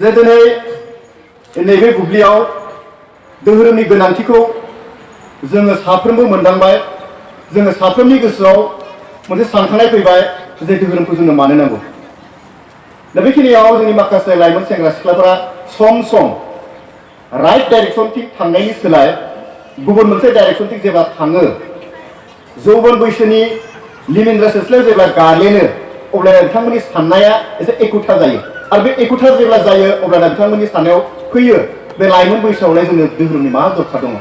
जे दिनै नैबे बुब्लियाव धोरोमनि गोनांथिखौ जोङो साफ्रोमबो मोनदांबाय जोङो साफ्रोमनि गोसोआव मोनसे सानखांनाय फैबाय जे धोरोमखौ जोंनो मानो नांगौ दा बेखिनियाव जोंनि माखासे लाइमोन सेंग्रा सिख्लाफोरा सम सम राइट डाइरेक्सनथिं थांनायनि सोलाय गुबुन मोनसे डाइरेक्सनथिं जेब्ला थाङो जौबन बैसोनि लिमिन सेस्लायाव जेब्ला गालेनो अब्ला बिथांमोननि साननाया एसे एखुथा जायो आरो बे एखुथा जेब्ला जायो अब्ला बिथांमोननि साननायाव फैयो बे लाइमोन बैसोआवलाय जोंनो धोरोमनि मा दरखार दङ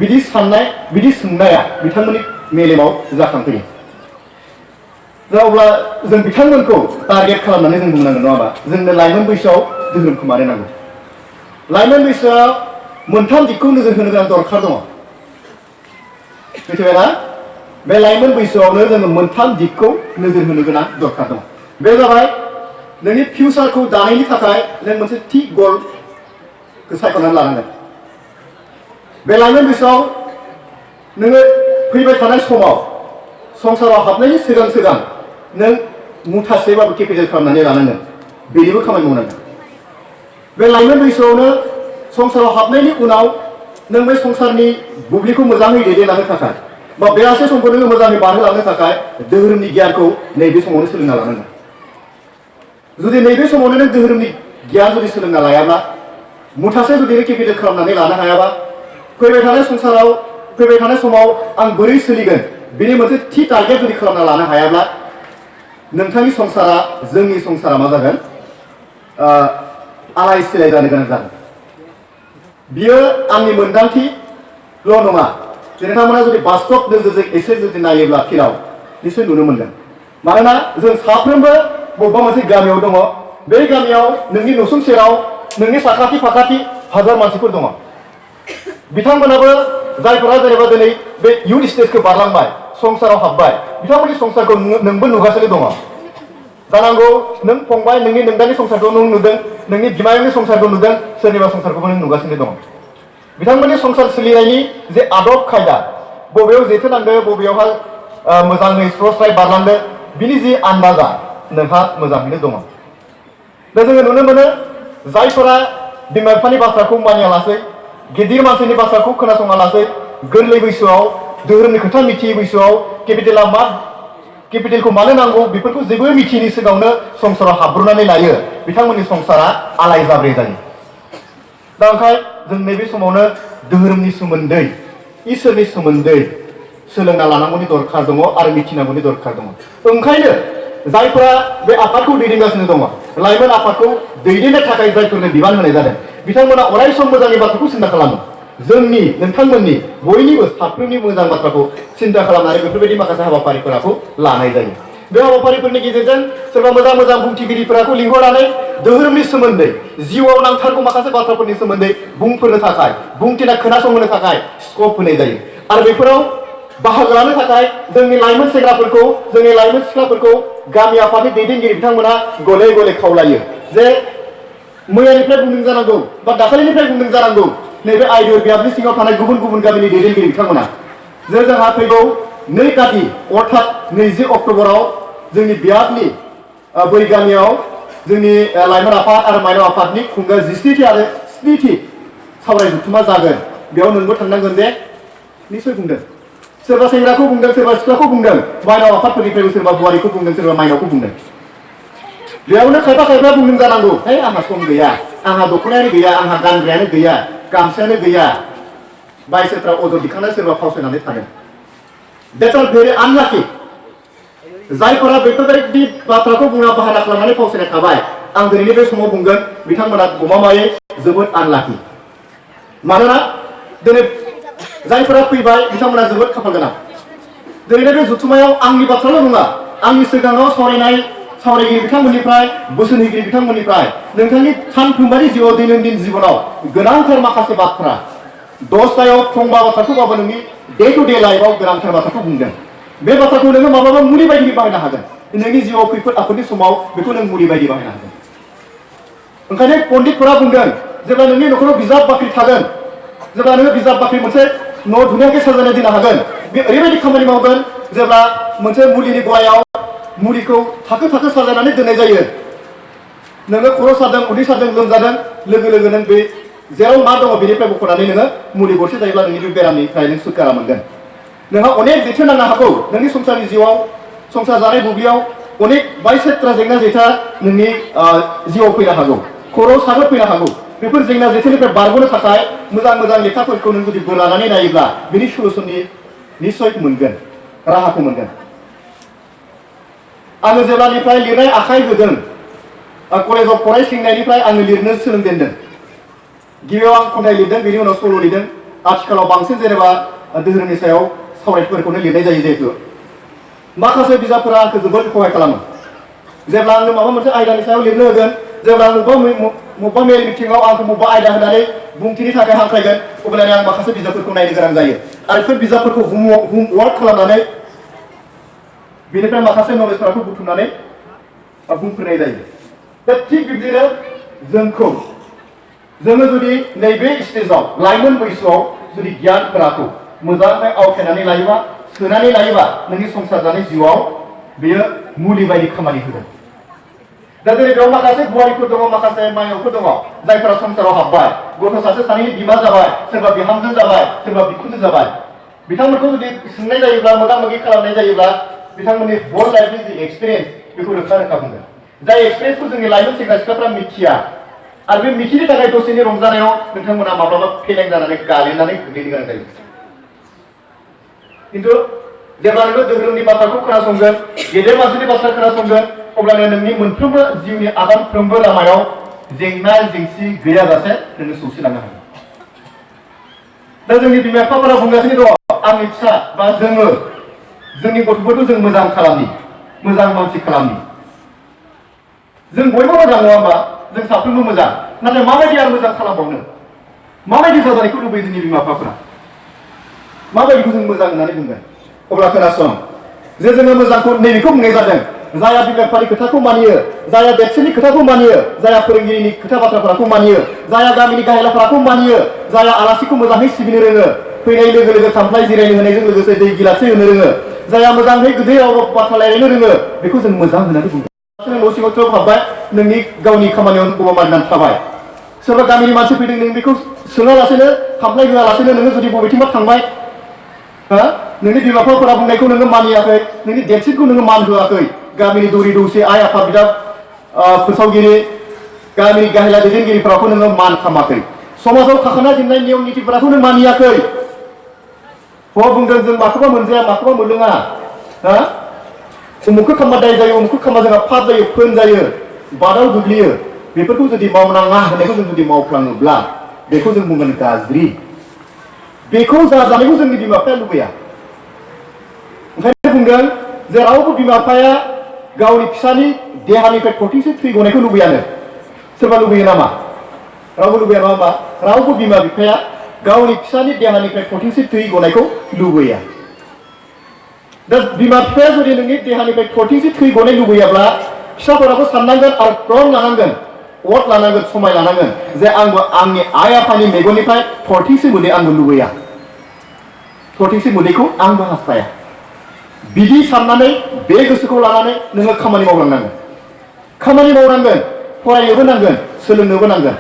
बिदि साननाय बिदि सोंनाया बिथांमोननि मेलेमाव जाखांफैयो दा अब्ला जों बिथांमोनखौ टारगेट खालामनानै जों बुंनांगोन नङा होमबा जोंनो लाइमोन बैसोआव धोरोमखौ मानो नांगौ लाइमोन बैसोआव मोनथाम दिगखौ नोजोर होनो गोनां दरखार दङ मिथिबायना बे लाइमोन बैसोआवनो जोङो मोनथाम दिगखौ नोजोर होनो गोनां दरखार दङ बे जाबाय नोंनि फिउचारखौ दानायनि थाखाय नों मोनसे थि गलखौ सायख'नानै लानांगोन बे लाइमोन बैसोआव नोङो फैबाय थानाय समाव संसाराव हाबनायनि सिगां सिगां नों मुथासेबाबो केपिटेल खालामनानै लानांगोन बेनिबो खामानि मावनांगोन बे लाइमोन बैसोआवनो संसाराव हाबनायनि उनाव नों बे संसारनि बुब्लिखौ मोजाङै दैदेनलांनो थाखाय बा बेलासे समखौ नोङो मोजाङै बारहोलांनो थाखाय धोरोमनि गियानखौ नैबे समावनो सोलोंना लानांगोन जुदि नैबे समावनो नों धोरोमनि गियान जुदि सोलोंना लायाब्ला मुथासे जुदि नों केपिटेल खालामनानै लानो हायाबा फैबाय थानाय संसाराव फैबाय थानाय समाव आं बोरै सोलिगोन बेनि मोनसे थि टारगेट जुदि खालामना लानो हायाब्ला नोंथांनि संसारा जोंनि संसारा मा जागोन आलाय सिलाय जानो गोनां जागोन बियो आंनि मोनदांथिल' नङा नोंथांमोना जुदि बास्तब नोजोरजों एसे जुदि नायोब्ला फिराव निश्चय नुनो मोनगोन मानोना जों साफ्रोमबो बबेबा मोनसे गामियाव दङ बे गामियाव नोंनि नसुं सेराव नोंनि साखाथि फाखाथि हाजार मानसिफोर दङ बिथांमोनाबो जायफोरा जेनेबा दिनै बे इयुथ स्टेजखौ बारलांबाय संसाराव हाबबाय बिथांमोननि संसारखौ नोंबो नुगासिनो दङ जानांगौ नों फंबाय नोंनि नोंदानि संसारखौ नों नुदों नोंनि बिमायंनि संसारखौ नुदों सोरनिबा संसारखौबो नों नुगासिनो दङ बिथांमोननि संसार सोलिनायनि जे आदब खायदा बबेयाव जेथो नांदो बबेयावहाय मोजाङै स्र' स्राय बारलांदो बिनि जि आन्दाजा नोंहा मोजाङैनो दङ दा जोङो नुनो मोनो जायफोरा बिमा बिफानि बाथ्राखौ मानियालासै गिदिर मानसिनि बाथ्राखौ खोनासङा लासै गोरलै बैसोआव धोरोमनि खोथा मिथियै बैसोआव केपिटेला मा केपिटेलखौ मानो नांगौ बेफोरखौ जेबो मिथियैनि सिगाङावनो संसाराव हाबब्रनानै लायो बिथांमोननि संसारा आलाय जाब्रे जायो दा ओंखाय जों नैबे समावनो धोरोमनि सोमोन्दै इसोरनि सोमोन्दै सोलोंना लानांगौनि दरखार दङ आरो मिथिनांगौनि दरखार दङ ओंखायनो जायफोरा बे आफादखौ दैदेनगासिनो दङ लाइमोन आफादखौ दैदेननो थाखाय जायफोरनो बिबान होनाय जादों बिथांमोना अराय सम मोजांनि बाथ्राखौ सिन्था खालामो जोंनि नोंथांमोननि बयनिबो साफ्रोमनि मोजां बाथ्राखौ सिन्था खालामनानै बेफोरबायदि माखासे हाबाफारिफोरखौ लानाय जायो बे हाबाफारिफोरनि गेजेरजों सोरबा मोजां मोजां बुंथिगिरिफोरखौ लिंहरनानै धोरोमनि सोमोन्दै जिउआव नांथारगौ माखासे बाथ्राफोरनि सोमोन्दै बुंफोरनो थाखाय बुंथिना खोनासंहोनो थाखाय स्कप होनाय जायो आरो बेफोराव बाहागो लानो थाखाय जोंनि लाइमोन सेंग्राफोरखौ जोंनि लाइमोन सिख्लाफोरखौ गामि आफादनि दैदेनगिरि बिथांमोना गले गले खावलायो जे मैयानिफ्राय बुंदों जानांगौ बा दाखालिनिफ्राय बुंदों जानांगौ नैबे आइडिअ बियाबनि सिङाव थानाय गुबुन गुबुन गामिनि दैदेनगिरि बिथांमोना जे जोंहा फैगौ 2 काति अर्थात 20 अक्ट'बराव जोंनि बियाबनि बै गामियाव जोंनि लाइमोन आफाद आरो माइनाव आफादनि खुंगा 17थि आरो 7थि सावराय जथुमा जागोन बेयाव नोंबो थांनांगोन जे निश्चय बुंदों सोरबा सेंग्राखौ बुंदों सोरबा सिख्लाखौ बुंदों माइनाव आफादफोरनिफ्रायबो सोरबा बुवारिखौ बुंदों सोरबा माइनावखौ बुंदों बेयावनो खायफा खायफा बुंदों जानांगौ है आंहा सम गैया आंहा दख'नायानो गैया आंहा गानग्रायानो गैया गामसायानो गैया बायसोरफ्रा अजद दिखांनानै सोरबा फावसायनानै थादों That's all very unlucky जायफोरा बेफोरबायदि बाथ्राखौ बुंना बाहायना खालामनानै फावसायना थाबाय आं दिनैनि बे समाव बुंगोन बिथांमोना गमामायै जोबोद आनलाकि मानोना दिनै जायफोरा फैबाय बिथांमोना जोबोद खाफाल गोनां दिनैनि बे जथुमायाव आंनि बाथ्राल' नङा आंनि सिगाङाव सावरायगिरि बिथांमोननिफ्राय बोसोन होगिरि बिथांमोननिफ्राय नोंथांनि सानफ्रोमबोनि जिउआव दैनन्दिन जिबनाव गोनांथार माखासे बाथ्रा दसतायाव फंबा बाथ्राखौबाबो नोंनि डे टु डे लाइफआव गोनांथार बाथ्राखौ बुंदों बे बाथ्राखौ नोङो माब्लाबा मुलि बायदि बाहायनो हागोन नोंनि जिउआव खैफोद आफोदनि समाव बेखौ नों मुलि बायदि बाहायनो हागोन ओंखायनो पण्डितफोरा बुंदों जेब्ला नोंनि न'खराव बिजाब बाख्रि थागोन जेब्ला नोङो बिजाब बाख्रि मोनसे न' धुनियाके साजायना दोननो हागोन बे ओरैबायदि खामानि मावगोन जेब्ला मोनसे मुलिनि गलायाव मुलिखौ थाखो थाखो साजायनानै दोननाय जायो नोङो खर' सादों उदै सादों लोमजादों लोगो लोगो नों बे जेराव मा दङ बेनिफ्राय बख'नानै नोङो मुलि गरसे जायोब्ला नोंनि बे बेरामनिफ्राय नों सुटकारा मोनगोन नोंहा अनेक जेथो नांनो हागौ नोंनि संसारनि जिउआव संसार जानाय बुब्लियाव अनेक बायसेत्रा जेंना जेथा नोंनि जिउआव फैनो हागौ खर'आव साग्लोब फैनो हागौ बेफोर जेंना जेथोनिफ्राय बारग'नो थाखाय मोजां मोजां लेखाफोरखौ नों जुदि बोलानानै नायोब्ला बिनि सलुसननि निस्सय मोनगोन राहाखौ मोनगोन आङो जेब्लानिफ्राय लिरनाय आखाइ होदों कलेजाव फरायसिंनायनिफ्राय आङो लिरनो सोलोंजेनदों गिबियाव आं खन्थाइ लिरदों बेनि उनाव सल' लिरदों आथिखालाव बांसिन जेनेबा धोरोमनि सायाव सावरायफोरखौनो लिरनाय जायो जिहेतु माखासे बिजाबफोरा आंखौ जोबोद सहाय खालामो जेब्ला आंनो माबा मोनसे आयदानि सायाव लिरनो होगोन जेब्ला बबेबा मेल मिटिङाव आंखौ बबेबा आयदा होनानै बुंथिनि थाखाय हांख्रायगोन अब्लानो आं माखासे बिजाबफोरखौ नायनो गोनां जायो आरो बेफोर बिजाबफोरखौ होमवर्क खालामनानै बेनिफ्राय माखासे नलेजफोरखौ बुथुमनानै बुंफोरनाय जायो दा थिग बिब्दिनो जोङो जुदि नैबे स्टेजाव लाइमोन बैसोआव जुदि गियानफोरखौ मोजाङै आवथायनानै लायोबा सोनानै लायोबा नोंनि संसार जानाय जिउआव बेयो मुलि बायदि खामानि होगोन दा जेरै बेयाव माखासे गुवारिफोर दङ माखासे माइनावफोर दङ जायफोरा संसाराव हाबबाय गथ' सासे सानै बिमा जाबाय सोरबा बिहामजो जाबाय सोरबा बिखुनजो जाबाय बिथांमोनखौ जुदि सोंनाय जायोब्ला मोगा मोगि खालामनाय जायोब्ला बिथांमोननि हल लाइफनि जि एक्सपिरियेन्स बेखौ रोखा रोखा बुंगोन जाय एक्सपिरियेन्सखौ जोंनि लाइमोन सेंग्रा सिख्लाफ्रा मिथिया आरो बे मिथिनो थाखाय दसेनि रंजानायाव नोंथांमोना माब्लाबा फेलें जानानै गालिनानै गोग्लैनो गोनां जायो किन्तु जेब्ला नोङो धोरोमनि बाथ्राखौ खोनासंगोन गेदेर मानसिनि बाथ्रा खोनासंगोन अब्लानो नोंनि मोनफ्रोमबो जिउनि आगानफ्रोमबो लामायाव जेंना जेंसि गैयाजासे नोङो सौसिलांनो हागोन दा जोंनि बिमा बिफाफोरा बुंगासिनो दङ आंनि फिसा बा जोङो जोंनि गथ'फोरखौ जों मोजां खालामनि मोजां मानसि खालामनि जों बयबो मोजां नङा होमबा जों साफ्रोमबो मोजां नाथाय माबायदि आरो मोजां खालामबावनो माबायदि जाजानायखौ लुबैयो जोंनि बिमा बिफाफोरा माबायदिखौ जों मोजां होननानै बुंगोन अब्ला खोनासं जे जोङो मोजांखौ नैबेखौ बुंनाय जादों जाया बिमा बिफानि खोथाखौ मानियो जाया देरसिननि खोथाखौ मानियो जाया फोरोंगिरिनि खोथा बाथ्राफोरखौ मानियो जाया गामिनि गाहेलाफोरखौ मानियो जाया आलासिखौ मोजाङै सिबिनो रोङो फैनाय लोगो लोगो खामफ्लाय जिरायनो होनायजों लोगोसे दै गिलासै होनो रोङो जाया मोजाङै गोदै राव बाथ्रा रायलायनो रोङो बेखौ जों मोजां होननानै बुङो न' सिङाव हाबबाय नोंनि गावनि खामानियाव गबा मारिनानै थाबाय सोरबा गामिनि मानसि फैदों नों बेखौ सोङालासेनो खामफ्लाय होआलासेनो नोङो जुदि बबेथिंबा थांबाय नोंनि बिमा बिफाफोरा बुंनायखौ नोङो मानियाखै नोंनि देरसिनखौ नोङो मान होआखै गामिनि दौरि दौसि आइ आफा बिदा फोसावगिरि गामिनि गाहेला दैदेनगिरिफोरखौ नोङो मान खालामाखै समाजाव थाखाना दोननाय नियम नितिफोरखौ नों मानियाखै बुंदों जों माखौबा मोनजाया माखौबा मोनलोङा उमुखखौ खालामबा दाय जायो उमुखखौ खालामबा जोंहा फाप जायो फोन जायो बादाव गोग्लैयो बेफोरखौ जुदि मावनाङा होननायखौ जों जुदि मावफ्लाङोब्ला बेखौ जों बुंगोन गाज्रि बेखौ जाजानायखौ जोंनि बिमा बिफाया लुबैया ओंखायनो बुंदों जे रावबो बिमा बिफाया गावनि फिसानि देहानिफ्राय थरथिंसे थै गनायखौ लुबैयानो सोरबा लुबैयो नामा रावबो लुबैया नङा होमबा रावबो बिमा बिफाया गावनि फिसानि देहानिफ्राय थरथिंसे थै गनायखौ लुबैया दा बिमा बिफाया जुदि नोंनि देहानिफ्राय थरथिंसे थै गनाय लुबैयाब्ला फिसाफोराबो साननांगोन आरो क्रम लानांगोन अट लानांगोन समाय लानांगोन जे आंबो आंनि आइ आफानि मेगननिफ्राय थरथिंसे मोदै आंबो लुबैया थरथिंसे मोदैखौ आंबो हास्थाया बिदि साननानै बे गोसोखौ लानानै नोङो खामानि मावनांगोन फरायनोबो नांगोन सोलोंनोबो नांगोन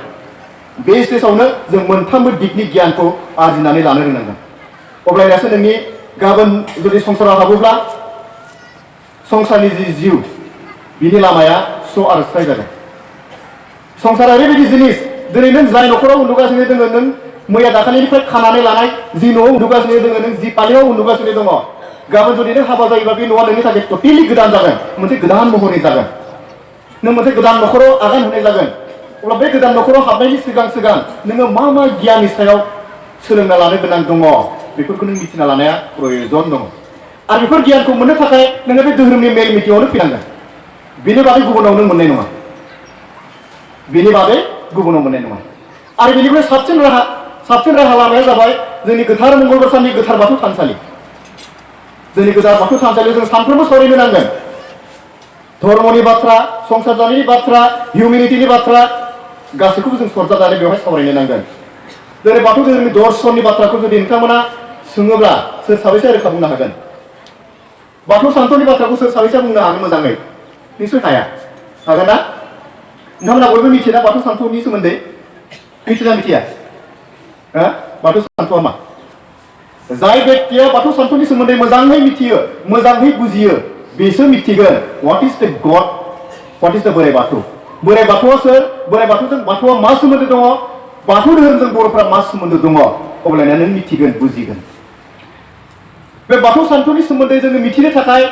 बे स्टेजावनो जों मोनथामबो दिगनि गियानखौ आरजिनानै लानो रोंनांगोन अब्लानासो नोंनि गाबोन जुदि संसाराव हाबोब्ला संसारनि जि जिउ बिनि लामाया स्र' आरो स्राय जागोन संसारा ओरैबायदि जिनिस दिनै नों जाय न'खराव उन्दुगासिनो दङ नों मैया दाखालिनिफ्राय खानानै लानाय जि न'आव उन्दुगासिनो दङ नों जि पालेङाव उन्दुगासिनो दङ गाबोन जुदि नों हाबा जायोबा बे न'आ नोंनि थाखाय टटेलि गोदान जागोन मोनसे गोदान महरनि जागोन नों मोनसे गोदान न'खराव आगान होनाय जागोन अब्ला बे गोदान न'खराव हाबनायनि सिगां नोङो मा मा गियाननि सायाव सोलोंना लानो गोनां दङ बेफोरखौ नों मिथिना लानाया प्रयजन दङ आरो बेफोर गियानखौ मोननो थाखाय नोङो बे धोरोमनि मेल मिटिङावनो फैनांगोन बेनि बादै गुबुनाव नों मोननाय नङा आरो बेनिफ्राय साबसिन राहा लामाया जाबाय जोंनि गोथार मंगलबार साननि गोथार बाथौ थानसालि जोंनि गोथार बाथौ थानसालियाव जों सानफ्रोमबो सावरायनो नांगोन धर्मनि बाथ्रा संसार जानायनि बाथ्रा हिउमेनिटिनि बाथ्रा गासैखौबो जों सरजाबनानै बेवहाय सावरायनो नांगोन दिनै बाथौ धोरोमनि दर्शननि बाथ्राखौ जुदि नोंथांमोना सोङोब्ला सोर साबैसे रोखा बुंनो हागोन बाथौ सान्थौनि बाथ्राखौ सोर साबैसे बुंनो हागोन मोजाङै निस्सय हाया हागोन ना नोंथांमोना बयबो मिथियोना बाथौ सानथौनि सोमोन्दै मिथिना मिथिया बाथौ सानथौआ मा जाय व्यक्तिया बाथौ सानथौनि सोमोन्दै मोजाङै मिथियो मोजाङै बुजियो बेसो मिथिगोन व्हाट इज द गड व्हाट इज द बोराइ बाथौआ सोर बोराइ बाथौजों बाथौआ मा सोमोन्दो दङ बाथौ धोरोमजों बर'फ्रा मा सोमोन्दो दङ अब्लाना नों मिथिगोन बुजिगोन बे बाथौ सानथौनि सोमोन्दै जोङो मिथिनो थाखाय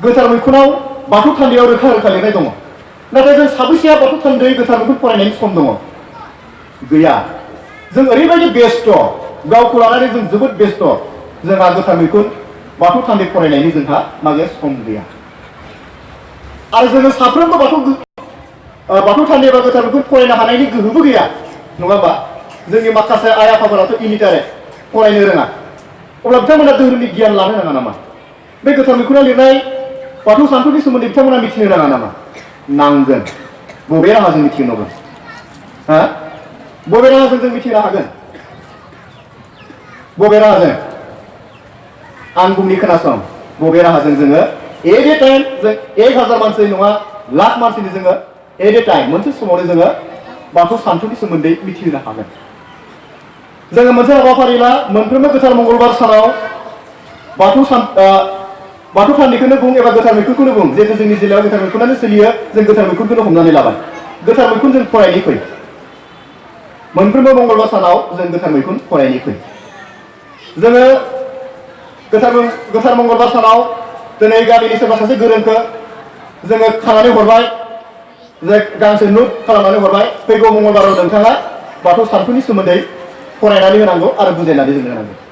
गोथार मैखुनाव बाथौ थान्दैयाव रोखा रोखा लिरनाय दङ नाथाय जों साबैसेया बाथौ थान्दै गोथार मैखुन फरायनायनि सम दङ गैया जों ओरैबायदि बेस्थ गावखौ लानानै जों जोबोद बेस्थ जोंहा गोथार मैखुन बाथौ थान्दै फरायनायनि जोंहा मागे सम गैया आरो जोङो साफ्रोमबो बाथौ थान्दै एबा गोथार मैखुन फरायनो हानायनि गोहोबो गैया नङा होमबा जोंनि माखासे आइ आफाफोराथ' इलिटारेट फरायनो रोङा अब्ला बिथांमोना धोरोमनि गियान लानो नाङा नामा बे गोथार मैखुना लिरनाय बाथौ सानथौनि सोमोन्दै बिथांमोना मिथिनो नाङा नामा नांगोन बबे राहाजों मिथिगोन अब्ला बबे राहाजों जों मिथिनो हागोन बबे राहाजों आं बुंनि खोनासं बबे राहाजों जोङो एट ए टाइम जों 1000 मानसि नङा लाख मानसिनि जोङो एट ए टाइम मोनसे समावनो जोङो बाथौ सानथौनि सोमोन्दै मिथिहोनो हागोन जोङो मोनसे हाबाफारि ला मोनफ्रोमबो गोथार मंगलबार सानाव बाथौ थान्दैखौनो बुं एबा गोथार मैखुनखौनो बुं जिहेतु जोंनि जिल्लायाव गोथार मैखुनानो सोलियो जों गोथार मैखुनखौनो हमनानै लाबाय गोथार मैखुन जों फरायनो फै मोनफ्रोमबो मंगलबार सानाव जों गोथार मैखुन फरायनो फै जोङो गोथार मंगलबार सानाव दिनै गामिनि सोरबा सासे गोरोंखौ जोङो खानानै हरबाय जे गांसे नोट खालामनानै हरबाय फैगौ मंगलबाराव नोंथाङा बाथौ सानथौनि सोमोन्दै फरायनानै होनांगौ आरो बुजायनानै जोंनो होनांगौ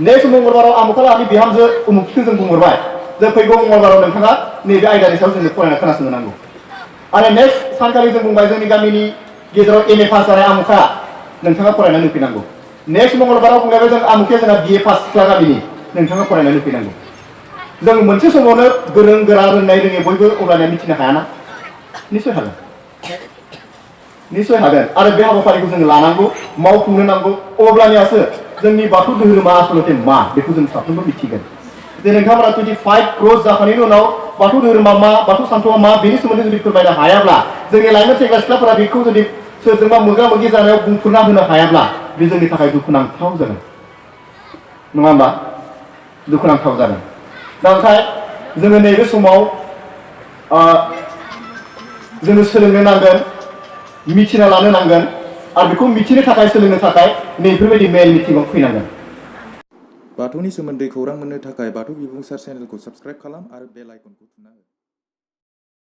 नेक्स्ट मंगलबाराव आमुखा लाहानि बिहामजो उमुखखौ जों बुंहरबाय जे फैगौ मंगलबाराव नोंथाङा नैबे आयदानि सायाव जोंनो फरायना खोनासंहोनांगौ आरो नेक्स्ट सानखालि जों बुंबाय जोंनि गामिनि गेजेराव एम ए पास जानाय आमुखा नोंथाङा फरायनानै होफैनांगौ नेक्स्ट मंगलबाराव बुंलायबाय जों आमुखिया जोंहा बि ए पास सिख्ला गामिनि नोंथाङा फरायनानै होफैनांगौ जों मोनसे समावनो गोरों गोरा रोंनाय रोङै बयबो अब्लानिया मिथिनो हायाना निश्चय हागोन आरो बे हाबाफारिखौ जों लानांगौ मावफुंनो नांगौ अब्लानियासो जोंनि बाथौ धोरोमा आसलते मा बेखौ जों साफ्रोमबो मिथिगोन जे नोंथांमोना 25 क्र'र जाखांनायनि उनाव बाथौ धोरोमा मा बाथौ सानथौआ मा बेनि सोमोन्दै जुदि फोरमायनो हायाब्ला जोंनि लाइमोन सेंग्रा सिख्लाफोरा बेखौ जुदि सोरजोंबा मोगा मोगि जानायाव बुंफुरना होनो हायाब्ला बे जोंनि थाखाय दुखुनांथाव जागोन नङा होमबा दुखुनांथाव जागोन दा ओंखाय जोङो नैबे समाव जोङो सोलोंनो नांगोन मिथिना लानो नांगोन आरो बेखौ मिथिनो थाखाय सोलोंनो थाखाय नैफोरबायदि मेल मिटिङाव फैनांगोन बाथौनि सोमोन्दै खौरां मोननो थाखाय बाथौ बिबुंसार चेनेलखौ साबस्क्राइब खालाम आरो बेल आइकनखौ थुना हो